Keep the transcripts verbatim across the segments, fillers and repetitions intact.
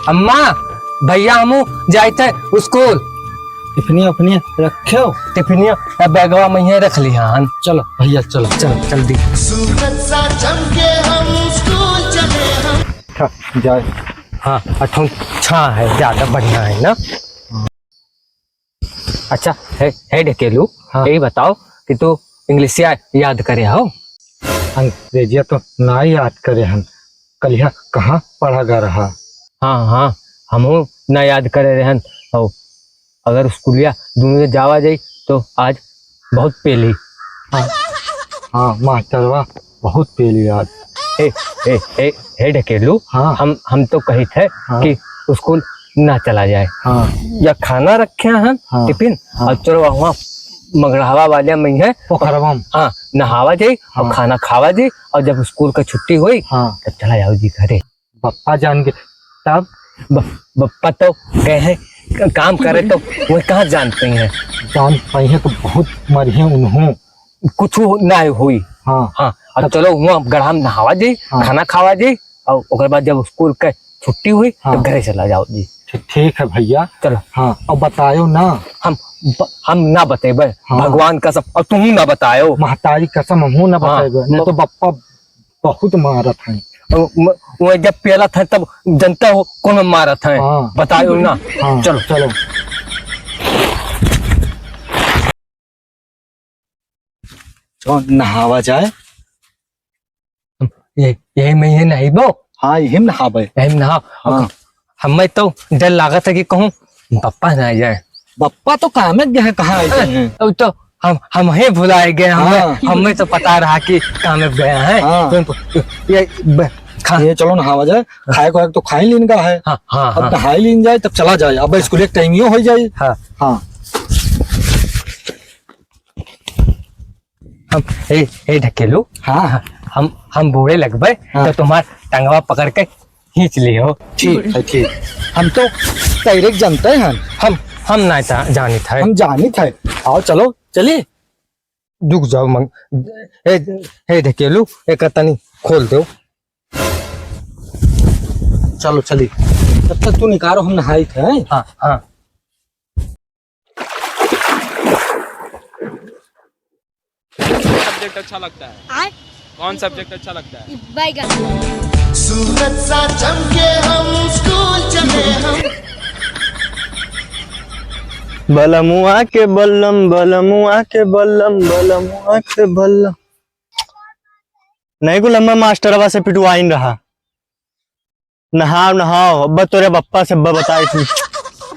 अम्मा, भैया हमू जाइत है स्कूल। टिफिनिया उफिनिया रखे हो? टिफिनिया, ए, बैगवा में ही रख लिया हन। चलो भैया, चलो, चलो जल्दी। सूरज सा चमके हम स्कूल चले हम। हाँ, जाए। हाँ, अठौं छा है, ज्यादा बढ़िया है ना। अच्छा, हे, हे ढकेलू, हाँ। यही बताओ कि तू इंग्लिशिया याद करे हो? अंग्रेजिया तो ना याद करे हन, कलिया कहाँ पढ़ा गा रहा? हाँ, हाँ, हमहू ना याद करे रहन। और अगर स्कूलिया दुनिया जावा जाई तो आज बहुत पेली। हाँ, हाँ, मास्टरवा बहुत पेली आज। ए, ए, ए, हे ढकेलू, हाँ। हम, हम तो कहित है हाँ। कि स्कूल ना चला जाए। हाँ। या खाना रखे हैं हाँ। टिफिन हाँ। और चलो वहाँ मगरहवा वाले में है। पोखरवा में। हाँ, नहावा जाई और हाँ। खाना खावा जाई और जब स्कूल का छुट्टी होई हाँ। तब चला जाओ जी घरे। बप्पा जान के तब? ब-, बप्पा तो गए हैं क-, काम करे तो वह कहाँ जान पाई हैं? जान पाई हैं तो बहुत मरिहे उन्हों। कुछ ना होई। हाँ। हाँ, अब तब चलो वहाँ गढ़ा में नहावा जाई, हाँ। खाना खावा जाई और ओकर बाद जब स्कूल के छुट्टी हुई हाँ। तो घरे चला जाओ जी। ठी-, ठीक है भैया। चलो। हाँ, और बतायो ना। हम ब-, हम ना बतेबे, हाँ। भगवान कसम, और तुम ना बतायो। महतारी कसम हमहू ना हाँ। बतेबे, नहीं तो बप्पा बहुत मारत हैं। और म-, वो जब पेलत है तब जनता हो कौन मारत है? हाँ। बतायो ना। हाँ, चलो। चलो। चलो, नहावा जाए। हम ये, यही में ये नहाइबो? हाँ, यही में नहाबे। यही में नहाओ। हाँ। हमें तो डर लागत है कि कहूँ बप्पा ना आ जाए। बप्पा तो कामे गए हैं, कहाँ आ गए हैं? अब तो हम, हम ही भुलाए गए, हमें, हाँ। हमें तो पता रहा कि कामे गए हैं। हाँ। तो इनको, ये ब-, खा- ये चलो नहावा जाए, खाए को तो खा ही लीन का है। हाँ, हाँ, अब हाँ। नहा ही लीन जाए, तब चला जाए। अब स्कूल एक टाइम ही हो जाए। हाँ। हाँ। हम, ए, ए ढकेलू, हाँ। हम, हम बूड़े लगबे, हाँ। तो तुम्हार टंगवा पकड़ के खींच लियो। ठीक है, ठीक। हम तो तैरे के जानते हैं। हम, हम ना जा-, जानित है। हम जानित है। आओ, चलो, चलिए। रुक जाओ मंग-, ए, ए ढकेलू, एक तनी खोल दो। चलो, चलिए। तब तक तू निकालो, हम नहाई थे, हैं? हाँ, हाँ। सब्जेक्ट अच्छा लगता है? आय? कौन सब्जेक्ट अच्छा लगता है? बैगन। सूरज सा चमके हम स्कूल चले हम। बलमुआ के बल्लम, बलमुआ के बल्लम, बलमुआ के बल्लम। नहीं गुलम्मा मास्टरवा से पिटवाइन रहा। नहाओ, नहाओ, अब्बा तोरे बप्पा से अब्बा बताई थी।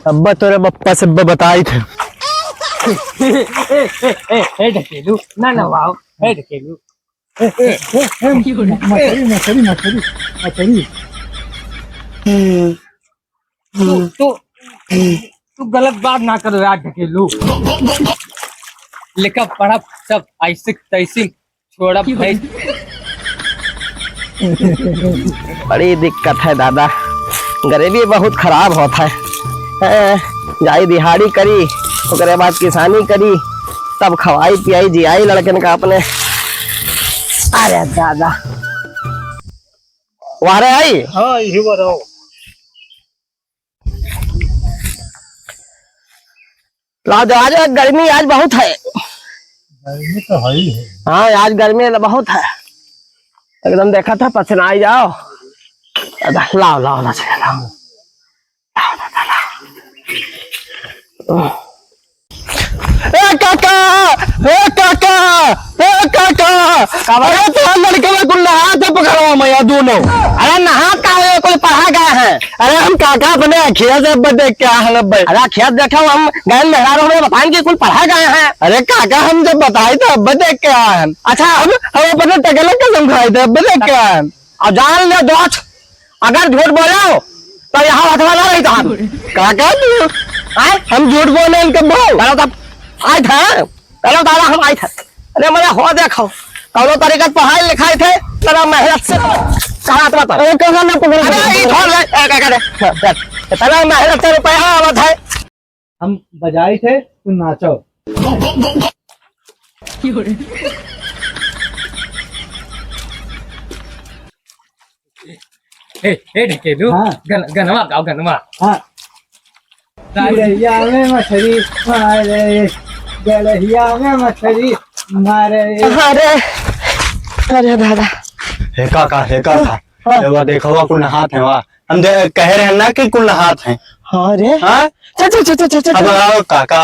अब्बा तोरे बप्पा से अब्बा बताई थी। ए, ए, ए, ए, ए, ढकेलू, ना नहाओ, ए, ढकेलू। ए, ए, ए, ए, मछरी, मछरी, मछरी, मछरी। तू, तू, तू गलत बात ना करो यार ढकेलू। लिखा पढ़ा सब ऐसे तैसे छोड़ा भाई। बड़ी दिक्कत है दादा, गरीबी बहुत खराब होत है। हैं, जाई दिहाड़ी करी, ओकरे बाद किसानी करी, तब खवाई पियाई जियाई लड़कन का अपने। अरे दादा, वारे आई। हाँ, यही वारे आओ। लाओ, आज गर्मी आज बहुत है। गर्मी तो है ही है। हाँ, आज गर्मी ल-, बहुत है। एकदम देखा था, पसीना आई जाओ। लाओ, लाओ, लाओ, लाओ। ए काका, ए काका, ए काका। का बा? अरे तोहर लड़के में कुल नहात है पखरवा में यार दोनों। अरे नहात का है, कुल पढ़ा गया है। अरे हम काका अपने अखिया से अब देख के आए हैं अब। अरे अखिया देखा, हम गए मेहरारू, हमें बताएं कि कुल पढ़ा गया है। अरे काका हम जब बताई तो अब देख के आए हैं। अच्छा। हम, हम अपने टकले कसम खाई थे, अब देख के आए हैं। अब जान ले दोस्त, अगर झूठ बोलो तो यहाँ हथवा ना रही तो हम। काका तू? आए? हम झूठ बोले इनके बोल। चलो तब आए थे, चलो दादा हम आए थे। अरे मेरा हो देखो, कौनो तरीका से पढ़ाई लिखाई थे, तेरा मेहनत से कहा था। अरे कहाँ ना पकड़ अरे ये छोड़ ले, ए, क्या करे? तेरा मेहनत से रुपया आवत है। हम बजाई थे, तू नाचो। ए, ए ढकेलू, हाँ। गन-, गनवा गाओ, गनवा। हाँ। गड़हिया में मछरी मारे, गड़हिया में मछरी मारे। अरे, अरे दादा। हे काका, हे काका। हाँ। एवा देखवा कुल नहात हैं वा। हम दे-, कहे रहे ना कि कुल नहात हैं। हाँ रे। हाँ? चल, चल, चल, चल, चल, अब चल। आओ काका,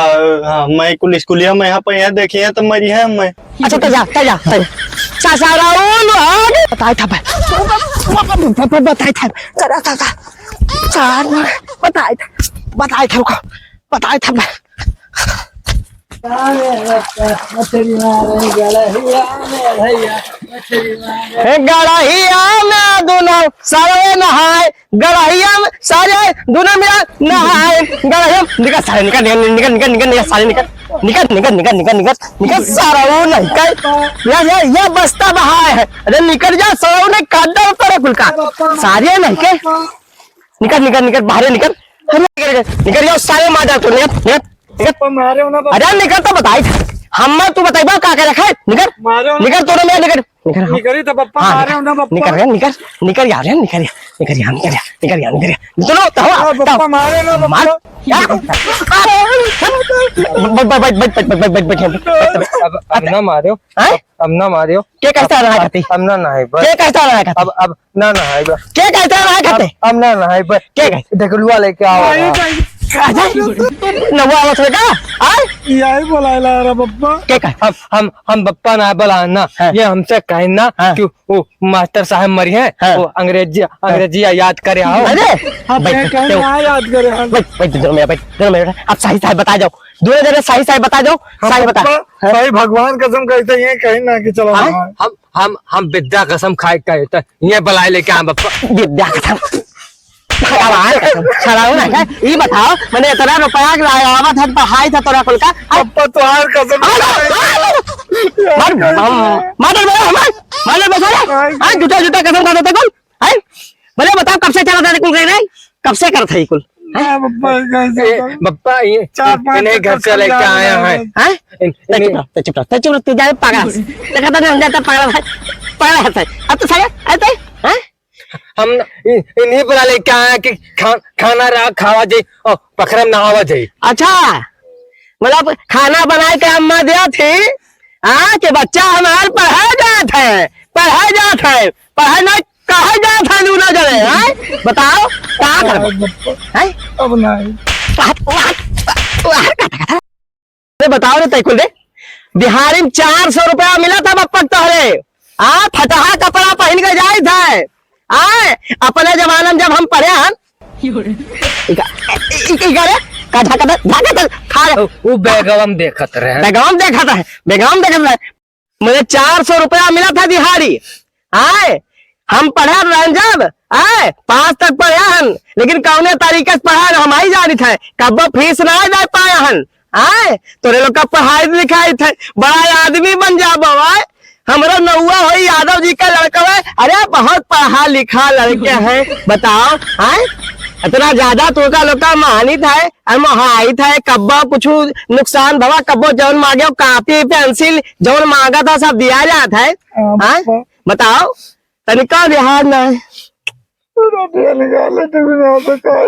हाँ, मैं कुल स्कूलिया में यहाँ पे यहाँ देखिए तो मरी है मैं। अच्छा, तो जा, तो जा, तो जा। सा-, सारा वो लो, हाँ रे। बताए था भाई। ब-, ब-, ब-, ब-, बताए था। चला, चला, चला। चार लोग बताए था। बताए था, रुको। बताए था भाई। अरे बप्पा, मछरी मारे गड़हिया में भैया, मछरी मारे। हे गड़हिया में दुनो सारे नहाए, गड़हिया में सारे दुनो मिला नहाए, गड़हिया में, निकल सारे, निकल, निकल, निकल, निकल, निकल, सारे निकल, निकल, निकल, निकल, निकल, निकल, निकल, सारा वो नहीं कर, या, या, या बस्ता बहाए है, अरे निकल जा, सारा वो नहीं काट डाल पर कुल का, सारे नहीं के। निकल, निकल, निकल, बाहर निकल। अरे, निकल, निकल, निकल, जाओ, सारे मार डाल तू, निकल, निकल, निकल। बप्पा मारे हो ना बप्पा। अरे, निकल तो बताई था। हम तू बताई बा, का, का रखा है? निकल। मारे हो ना निकल, तू ना, मैं निकल। निकल, हाँ। निकल ही तो बप्पा हाँ, मारे हो ना बप्पा। निकल, निकल, निकल, निकल यार, निकल, निकल यार, निकल यार, निकल यार। निकल तो, हाँ, बप्पा मारे हो ना मार। बप्पा। यार। बैठ, बैठ, बैठ, बैठ, बैठ, बैठ, बैठ, बैठ, बैठ। अब, अब ना मारो। हैं? अब, अब ना मारो। के कहता रहा अब, करती? अब ना नहाई बस। के कहता रहा करती? अब, अब ना नहाई बस। के कहता रहा करती? अब, अब ना नहाई बस। के कहता? ढकलुआ लेके आओ। अरे, नवा आवत है का? आय? यही बोलायला रहा बप्पा। के कहता? हम, हम, हम बप्पा ना बोला ना। हाँ। ये हमसे कहे ना हाँ। कि वो मास्टर साहब मरी हैं, हाँ। वो अंग्रेजी, हाँ। अंग्रेजी याद करे आओ। अरे, अब बैठ, मैं बैठ, कहे बैठ। ना याद करे हम। बैठ, बैठ, इधर में बैठ, इधर में बैठ। अब सही साहब बता जाओ। दोनों जने सही सही बता दो, हम सही बता। बप्पा, हाँ? भाई भगवान कसम कहते हैं, कहीं ना कि चलो हाँ? हाँ। हम, हम, हम विद्या कसम खाए कहते हैं, ये बलाए लेके हम बप्पा। विद्या कसम। भगवान कसम, साला हो ना क्या? ये बताओ, मैंने इतना रुपया लगावत है, पढ़ाई था तोरा कुल का। बप्पा, तुम्हार कसम। मार, मार, मार, मार, मार, मार, मार, साला। हाँ, झूठा, झूठा कसम खा देते कुल। हैं? बोले, बताओ, कब से चला था कुल रे? कब से करत है कुल? हैं? ना, बप्पा, कैसे ए, बताऊं? बप्पा, ये चार पाँच इन्हें घर से लेके आया है। हैं? हैं? इन-, ते चुप इन्हें रह, ते चुप रह, ते चुप रह, ते जाए पागल। देखा था, हम जाता पागल है। पागल है, अब तो साले, अरे, हैं? हम न-, इ-, इन्हीं बुला लेके आया कि खा-, खाना रहा, खावा जाए और पखरम नहावा जाए। अच्छा, मतलब, खाना बनाए के अम्मा दिया थी, हाँ, कि बच्चा हमार पढ़ा जात है, पढ़ा जात है, पढ़ा ना कहा जात है, दूना जने, हाँ? बताओ, का करबो? हैं? अब नहीं। का, का, का, का, अरे बताओ रे, तैकुल रे, बिहारी में चार सौ रुपया मिला था बप्पक तोहरे, आ, फटहा कपड़ा पहन के जाए था, आए, अपने जमाना में जब हम पढ़े हन, इका, इ-, इ-, इका रे, का झांकत है? झांकत है, खा रे। उ, उ बैगवा में देखत रहे। बैगवा में देखत है, बैगवा में देखत रहे। मुझे चार सौ रुपया मिला था दिहाड़ी। आए, हम पढ़े रहन जब, आए, पाँच तक पढ़े हन, लेकिन कौने तरीके से पढ़े हन, हम ही जानित है। कब्बो फीस ना दे पाए हन। आए, तोरे लोग का पढ़ाई लिखाई थे, बड़ा आदमी बन जाबो, आए। हमरो नौवा होई, यादव जी का लड़का है, अरे बहुत पढ़ा लिखा लड़के हैं, बताओ, आए। इतना ज्यादा तोका लोग का मानित है, अरे मोहाइत है, कब्बो कुछ नुकसान भवा, कब्बो जौन मांगे, कापी, पेंसिल, जौन मांगा था, सब दिया जात है, हाँ, आए। बताओ, तनिका बिहार ना है। रोटियां निकाले तो बिना तो खाए।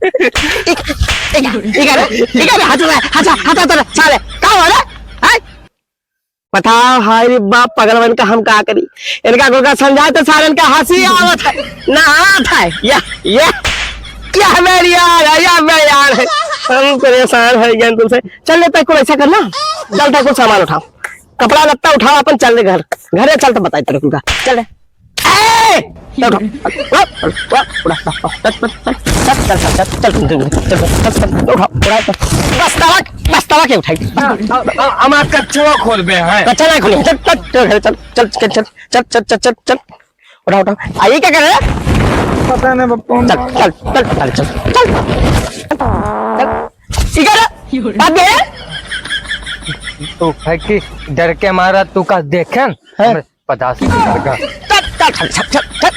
इक, इक, इक, इक, हट रे, हट, हट, हट रे, साले, का हो रे? हैं? बताओ, हाय रे बाप, पगलवन का हम का करी? इनका गोगा समझाए तो सारन का हंसी आवत है, ना हाथ है। या, या, या मेरी यार है, या मेरी यार है। हम परेशान हो गए तुमसे। चल लेते कुल ऐसा करना, चलता कुल सामान उठाओ। कपड़ा लत्ता उठाओ, अपन चल रे घर। घरे चल तो बताई तेरे को का। चल रे। ए! चल उठा। उठा, उठा, उठा, उठा, चल, चल, चल, चल, चल, चल, चल, चल, चल, चल, उठा, उठा, उठा। बस्ता रख, बस्ता रख, उठाई। हाँ, हाँ, हाँ, हमारा कच्चवा खोल बे हैं। कच्चा नहीं खोले। चल, चल, चल, चल, चल, चल, चल, चल, चल, चल, चल, चल। उठा, उठा। आ, ये क्या कर रहे हैं? पता नहीं, बप्पा, चल, चल, चल, चल, चल, चल। चल। ये क्या कर रहे हैं? बात ये है? तू है कि डर के मारा तू का देखे? हैं? पचास रुपये का। चल, चल, चल, चल, चल, चल।